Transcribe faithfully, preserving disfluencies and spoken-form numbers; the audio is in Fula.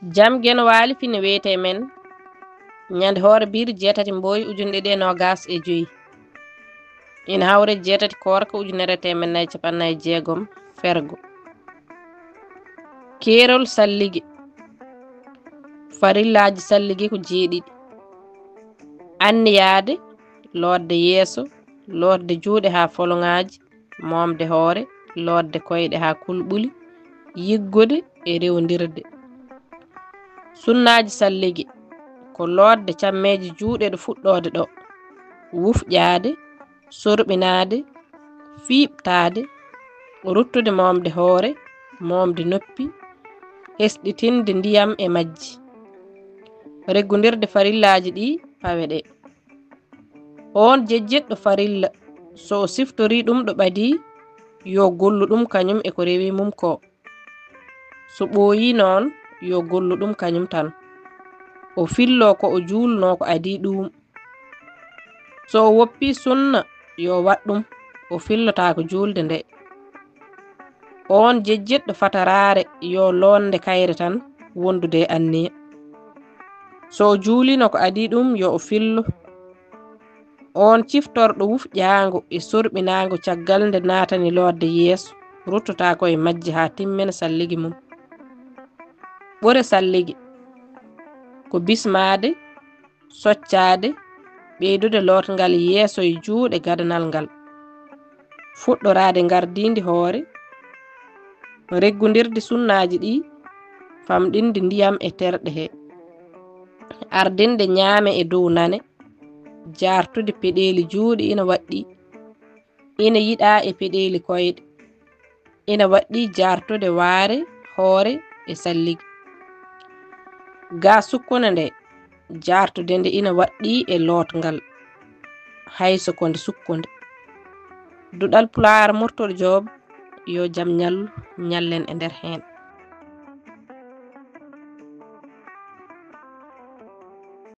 Jam Geno Waali fine wiyetee men ñande hoore biiri jeetati mbooyi ujunɗe ɗiɗi e noogaas e joy. Ina hawre jeetati koorka ujunere teemeɗɗe nayi capanɗe nayi jeegom fergo. Keerol salligi. Farillaaji salligi ko jeeɗiɗi. Anniyaade, lootde yeeso, lootde juuɗe haa foloŋaaji, moomde hoore, lootde koyɗe haa kulɓuli, yiggude e rewndirde. Sunnaaji salligi ko lootde cammeeje juuɗe ɗo fuɗɗoode ɗo, wufƴaade, sorɓinaade, fiiɓtaade, ruttude moomde hoore, moomde noppi, hesɗitinde ndiyam e majji. Reggundirde farillaaji ɗi pawe ɗe. Oon jejjitɗo farilla, so o siftorii ɗum ɗo ɓadii, yo gollu ɗum kañum e ko rewi mum ko. So ɓooyii noon, yo gollu ɗum kañum tan. O filloo ko o juulnoo ko adii ɗuum. So o woppii sunna, yo waɗ ɗum, o fillotaako juulde nde. Oon jejjitɗo fataraare, yo lootnde kayre tan wondude e anniya. So o juuliino ko adii ɗum, yo o fillo. Oon ciftorɗo wufƴaango e sorɓinaango caggal nde naatani lootde yeeso, ruttotaako e majje haa timmina salligi mum. Ɓure salligi ko bismaade, soccaade, ɓeydude lootngal yeeso e juuɗe gadanal ngal, fuɗɗoraade ngardiindi hoore, reggundirde sunnaaji ɗi, famɗinde ndiyam e terɗe he, ardinde ñaame e dow nane, jaartude peɗeeli juuɗe ina waɗɗii, ina yiɗaa e peɗeeli koyɗe, ina waɗɗii jaartude waare hoore e salligi. Gaa sukkunde nde, jaartude nde ina waɗɗii e lootngal, hay so ko nde sukkunde. Duɗal Pulaar Murtol Joob, yo jam ñallu, ñallen e nder heen.